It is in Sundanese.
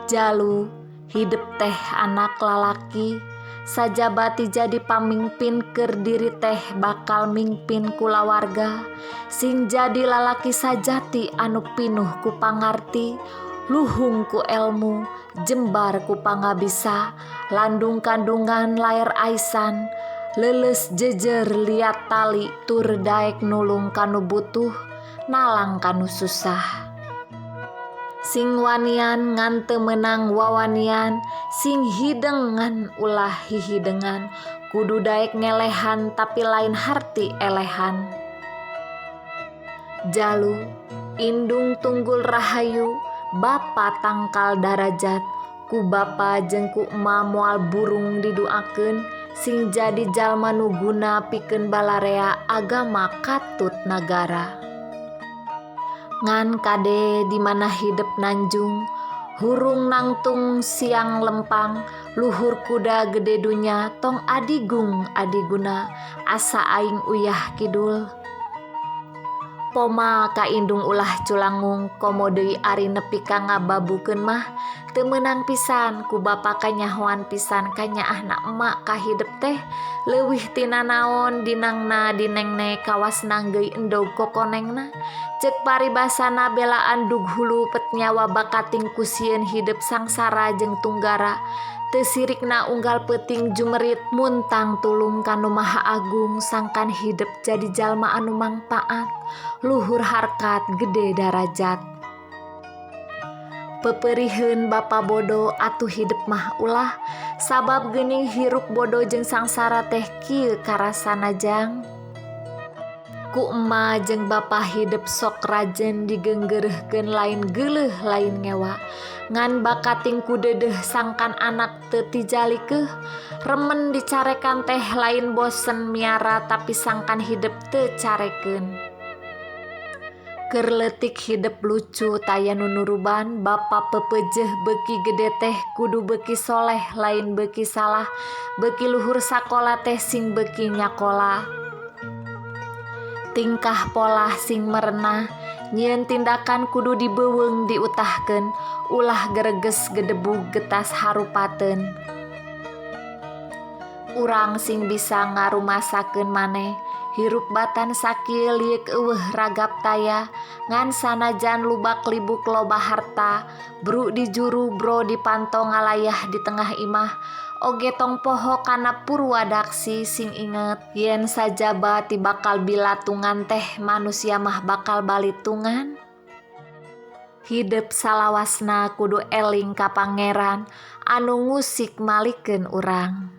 Jalu hidep teh anak lalaki sajaba ti jadi pamingpin keur diri teh bakal mingpin kulawarga sing jadi lalaki sajati anu pinuh ku pangarti luhung ku elmu jembar ku pangabisa landung kandungan laer aisan leuleus jejer liat tali tur daek nulung ka nu butuh nalang ka nu susah. Sing wanian ngan teu meunang wawanian sing hideng ngan ulah hihidengan kudu daek ngelehan tapi lain harti elehan. Jalu indung tunggul rahayu bapa tangkal darajat ku bapa jeung ku ema moal burung diduakeun sing jadi jalma nu guna pikeun balarea agama katut nagara. Ngan kade di mana hidep nanjung hurung nangtung siang lempang luhur kuda gede dunya tong adigung adiguna asa aing uyah kidul. Poma ka indung ulah culangung komo deui ari nepi ka ngababukeun mah teu meunang pisan ku bapa kanyahoan pisan kanyaahna emak ka hidep teh leuwih tina naon dinangna dinengne kawas nanggeuy endog kokonengna ceuk paribasana belaan dug hulu pet nyawa bakating ku sieun hidep sangsara jeung tunggara teu sirikna unggal peuting jumerit muntang tulung ka Nu Maha Agung sangkan hidep jadi jalma anu mangpaat luhur harkat gede darajat. Peperiheun bapa bodo atuh hidep mah ulah sabab geuning hirup bodo jeung sangsara teh kieu karasana jang. Ku ema jeung bapa hidep sok rajen digeunggeureuhkeun lain geuleuh lain ngewa ngan bakating ku deudeuh sangkan anak teu tijalikeuh remen dicarekan teh lain bosen miara tapi sangkan hidep teu carekeun. Keur leutik hidep lucu taya nu nuruban bapa pepeujeuh beuki gede teh kudu beuki soleh lain beuki salah beuki luhur sakola teh sing beuki nyakola. Tingkah polah sing merenah nyieun tindakan kudu dibeuweung diutahkeun ulah gereges gedebug getas harupateun. Urang sing bisa ngarumasakeun maneh hirup batan sakieu lieuk eueuh ragap taya ngan sanajan lubak libuk loba harta bru di juru bro di panto ngalayah di tengah imah oge tong poho kana purwadaksi sing inget yen sajaba ti bakal bilatungan teh manusia mah bakal balitungan. Hidep salawasna kudu eling ka Pangeran anu ngusik malikeun urang.